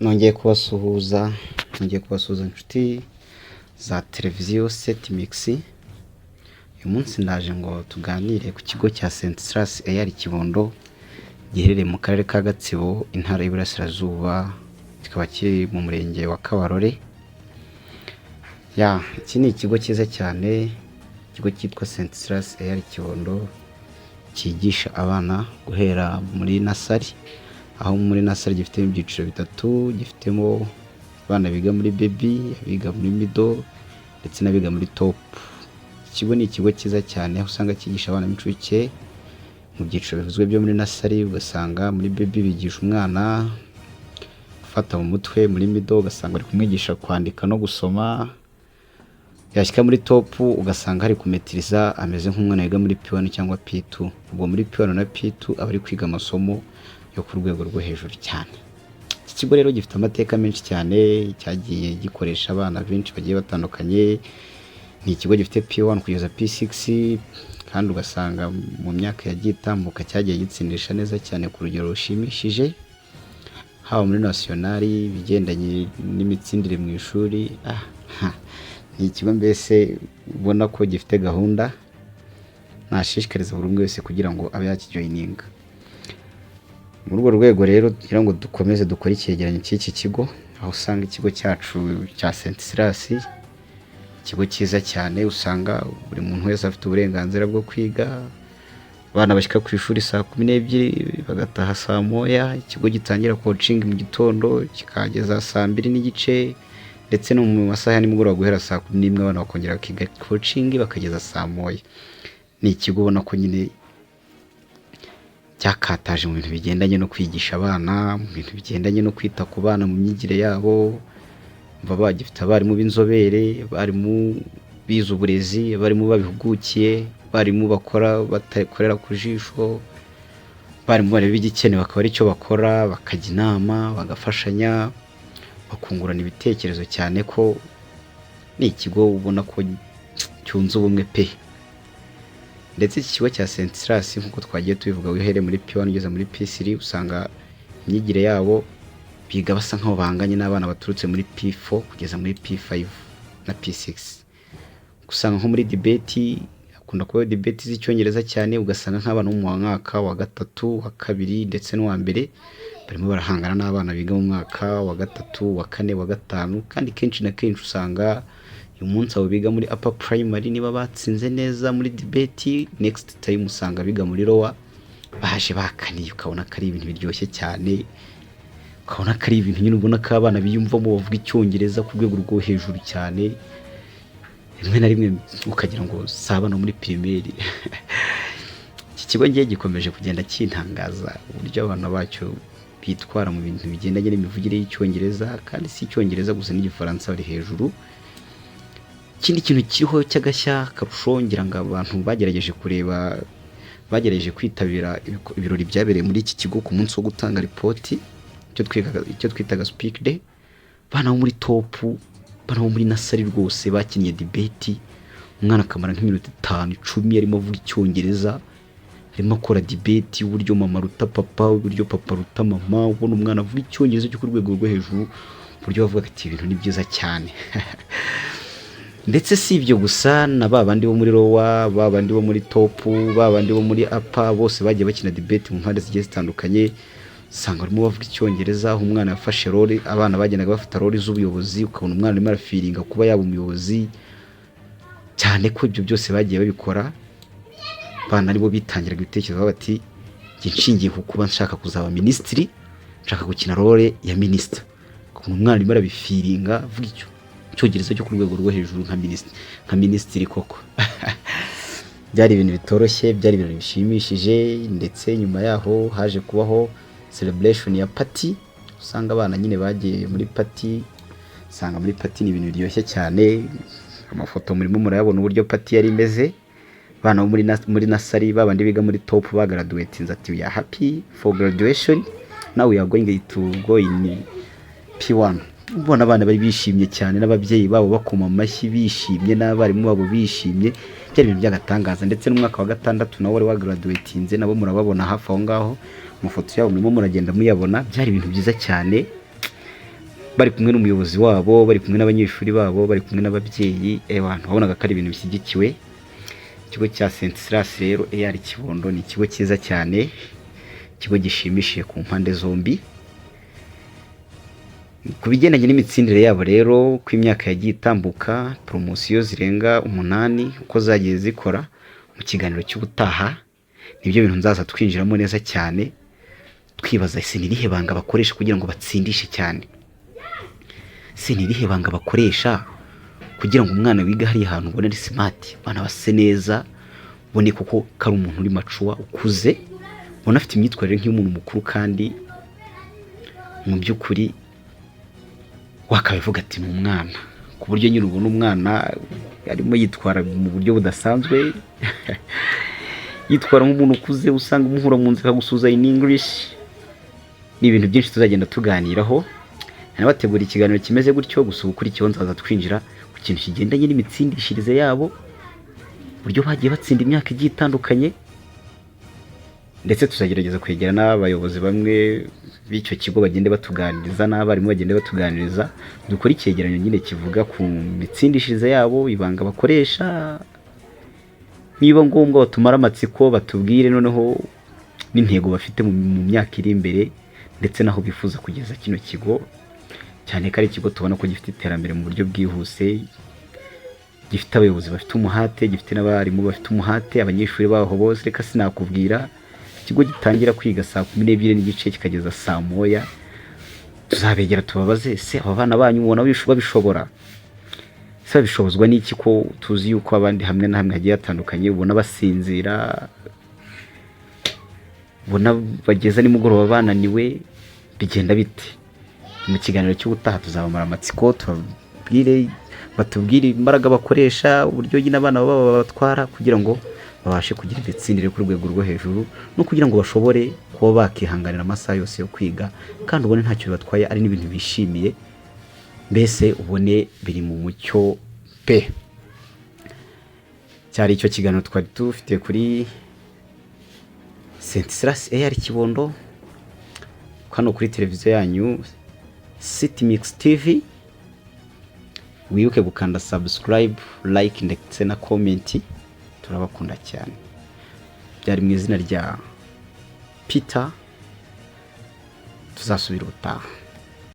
Nongeye kubasuhuza, nongeye kubasuhuza inshuti za televiziyo Setimix. Uyu munsi ndaje ngo tuganire ku kigo cya St Silas EAR Kibondo giherereye mu karere ka Gatsibo, intara y'Iburasirazuba, kikaba kiri mu murenge wa Kabarore. Ya, iki ni ikigo cyiza cyane, ikigo cyitwa St Silas EAR Kibondo cyigisha abana guhera muri nursery, aho muri nursery gifitemo ibyiciro bitatu: gifitemo abana biga muri baby, abiga muri middle ndetse n'abiga muri top. Iki kigo ni ikigo cyiza cyane, aho usanga cyigisha abana b'incuke mu byiciro bivuzwe byo muri nursery. Ugasanga muri baby bigisha umwana gufata mu mutwe, muri middle ugasanga bari kumwigisha kwandika no gusoma, yashyika muri top ugasanga hari kumetiriza, ameze nk'umwana wiga muri P1 cyangwa P2. Ubwo muri P1 na P2 aba ari kwiga amasomo yo ku rwego rwo hejuru cyane. Iki kigo rero gifite amateka menshi cyane, cyagiye gikoresha abana benshi bagiye batandukanye. Ni ikigo gifite P1 kugeza P6, kandi ugasanga mu myaka yagiye itambuka cyagiye gitsindisha neza cyane ku rugero rushimishije, haba muri national, ibigendanye n'imitsindire mu ishuri. Ni ikigo mbese ubona ko gifite gahunda, nashishikariza buri umwe wese kugira ngo abe yakijoininga. Muri urwo rwego rero, kugira ngo dukomeze dukore icyegeranyo cy'iki kigo, aho usanga ikigo cyacu cya St Silas, ikigo cyiza cyane, usanga buri muntu wese afite uburenganzira bwo kwiga. Abana bashyika ku ishuri saa 12 bagataha saa 1. Ikigo gitangira coaching mu gitondo kikageza saa 2:30, ndetse no mu masaha ya nimugoroba guhera saa 11 abana bakongera bakiga coaching bakageza saa 1. Ni ikigo ubona ko nyine cyakataje mu bintu bigendanye no kwigisha abana, mu bintu bigendanye no kwita ku bana mu myigire yabo. Baba bagifite abarimu b'inzobere, abarimu bize uburezi, abarimu babihugukiye, abarimu bakora batakorera ku jisho, abarimu bareba igikenewe bakaba aricyo bakora, bakajya inama, bagafashanya, bakungurana ibitekerezo, cyane ko ni ikigo ubona ko cyunze ubumwe pe. Ndetse iki kigo cya St Silas, nk'uko twagiye tubivuga, uhereye muri P1 ugeze muri P3, usanga imyigire yabo biga basa nkaho bahanganye n'abana baturutse muri P4 kugeza muri P5 na P6. Usanga nko muri debate, hakunda kuba debate z'Icyongereza cyane, ugasanga nk'abana bo mu mwaka wa gatatu, wa kabiri ndetse n'uwa mbere barimo barahangana n'abana biga mu mwaka wa gatatu, wa kane, wa gatanu. Kandi kenshi na kenshi usanga uyu munsi abo biga muri upper primary niba batsinze neza muri debate, next time usanga biga muri lower baje bakaniye, ukabona ko ari ibintu biryoshye cyane, ukabona ko ari ibintu nyine ubona ko abana biyumvamo, bavuga Icyongereza ku rwego rwo hejuru cyane, rimwe na rimwe ukagira ngo si abana muri primaire. Iki kigo ngiye gikomeje kugenda kintangaza uburyo abana bacyo bitwara mu bintu bigendanye n'imivugire y'Icyongereza, kandi si Icyongereza gusa, n'Igifaransa bari hejuru. Ikindi kintu kiriho cy'agashya karusho, ngira ngo abantu bagerageje kureba, bagerageje kwitabira ibirori byabereye muri iki kigo ku munsi wo gutanga report, icyo twitaga speak day, abana bo muri top, abana bo muri nursery rwose bakinnye debate, umwana akamara nk'iminota 5, 10 arimo avuga Icyongereza, arimo akora debate y'uburyo mama aruta papa, uburyo papa aruta mama. Ubona umwana avuga Icyongereza cyo ku rwego rwo hejuru, uburyo bavuga ati ibintu ni byiza cyane. Ndetse si ibyo gusa, na ba bandi bo muri lower, ba bandi bo muri top, ba bandi bo muri upper, bose bagiye bakina debate mu mpande zigiye zitandukanye. Usanga barimo bavuga Icyongereza, aho umwana yafashe role, abana bagendaga bafata role z'ubuyobozi, ukabona umwana arimo arafeelinga kuba yaba umuyobozi, cyane ko ibyo byose bagiye babikora abana aribo bitangiraga ibitekerezo bati: "Njye nshingiye ku kuba nshaka kuzaba minisitiri, nshaka gukina role ya minisita." Ukuntu umwana arimo arabifeelinga, avuga icyo Icyongereza cyo ku rwego rwo hejuru nka minisitiri koko. Byari ibintu bitoroshye, byari ibintu bishimishije. Ndetse nyuma yaho haje kubaho celebration ya party, usanga abana nyine bagiye muri party. Usanga muri party ni ibintu biryoshye cyane. Amafoto murimo murayabona uburyo party yari imeze. Abana bo muri nursery, babandi biga muri top bagraduatinze, ati: "We are happy for graduation, now we are going to go in P1." Ubona abana bari bishimye cyane, n'ababyeyi babo bakoma amashyi bishimye, n'abarimu babo bishimye. Byari ibintu by'agatangaza. Ndetse n'umwaka wa gatandatu nawo wari wagraduatinze, nabo murababona hafi aho ngaho, amafoto yabo murimo muragenda muyabona. Byari ibintu byiza cyane. Bari kumwe n'umuyobozi wabo, bari kumwe n'abanyeshuri babo, bari kumwe n'ababyeyi. Abantu wabonaga ko ari ibintu bishyigikiwe. Ikigo cya St Silas rero EAR Kibondo ni ikigo cyiza cyane, ikigo gishimishije ku mpande zombi. Ku bigendanye n'imitsindire yabo rero, uko imyaka yagiye itambuka, poromosiyo zirenga 8 uko zagiye zikora, mu kiganiro cy'ubutaha nibyo bintu nzaza twinjiramo neza cyane, twibaza: ese ni irihe banga bakoresha kugira ngo batsindishe cyane? Ese ni irihe banga bakoresha kugira ngo umwana wiga hariya hantu ubone ari smart, abana base neza, ubone koko ko ari umuntu uri mature, ukuze, ubona afite imyitwarire nk'iy'umuntu mukuru, kandi mu by'ukuri wakabivuga ati ni umwana, ku buryo nyine ubona umwana arimo yitwara mu buryo budasanzwe, yitwara nk'umuntu ukuze, usanga umuhura mu nzira akagusuhuza in English? Ni ibintu byinshi tuzagenda tuganiraho. Nabategura ikiganiro kimeze gutyo gusa. Ubukurikiyeho nzaza twinjira ku kintu kigendanye n'imitsindishirize yabo, uburyo bagiye batsinda imyaka igiye itandukanye, ndetse tuzagerageza kwegera n'abayobozi bamwe b'icyo kigo bagende batuganiriza, n'abarimu bagende batuganiriza, dukore icyegeranyo nyine kivuga ku mitsindishirize yabo, ibanga bakoresha. Niba ngombwa batumare amatsiko, batubwire noneho n'intego bafite mu myaka iri imbere, ndetse n'aho bifuza kugeza kino kigo, cyane ko ari ikigo tubona ko gifite iterambere mu buryo bwihuse, gifite abayobozi bafite umuhate, gifite n'abarimu bafite umuhate, abanyeshuri baho bose reka sinakubwira. Ikigo gitangira kwiga saa 12:30 kikageza saa 1. Tuzabegera tubabaze: ese aba bana banyu mubona babishobora? Ese babishobozwa n'iki, ko tuzi yuko abandi hamwe na hamwe hagiye hatandukanye ubona basinzira, ubona bageza nimugoroba bananiwe? Bigenda bite? Mu kiganiro cy'ubutaha tuzabamara amatsiko, tubabwire, batubwire imbaraga bakoresha, uburyo nyine abana babo babatwara kugira ngo babashe kugira imitsindire ku rwego rwo hejuru, no kugira ngo bashobore kuba bakihanganira amasaha yose yo kwiga, kandi ubone ntacyo bibatwaye, ari n'ibintu bishimiye, mbese ubone biri mu mucyo pe. Cyari icyo kiganiro twari dufite kuri St Silas EAR Kibondo, hano kuri televiziyo yanyu City Mix TV. Wibuke gukanda subscribe, like ndetse na comment. Turabakunda cyane. Byari mu izina rya Peter. Tuzasubira ubutaha.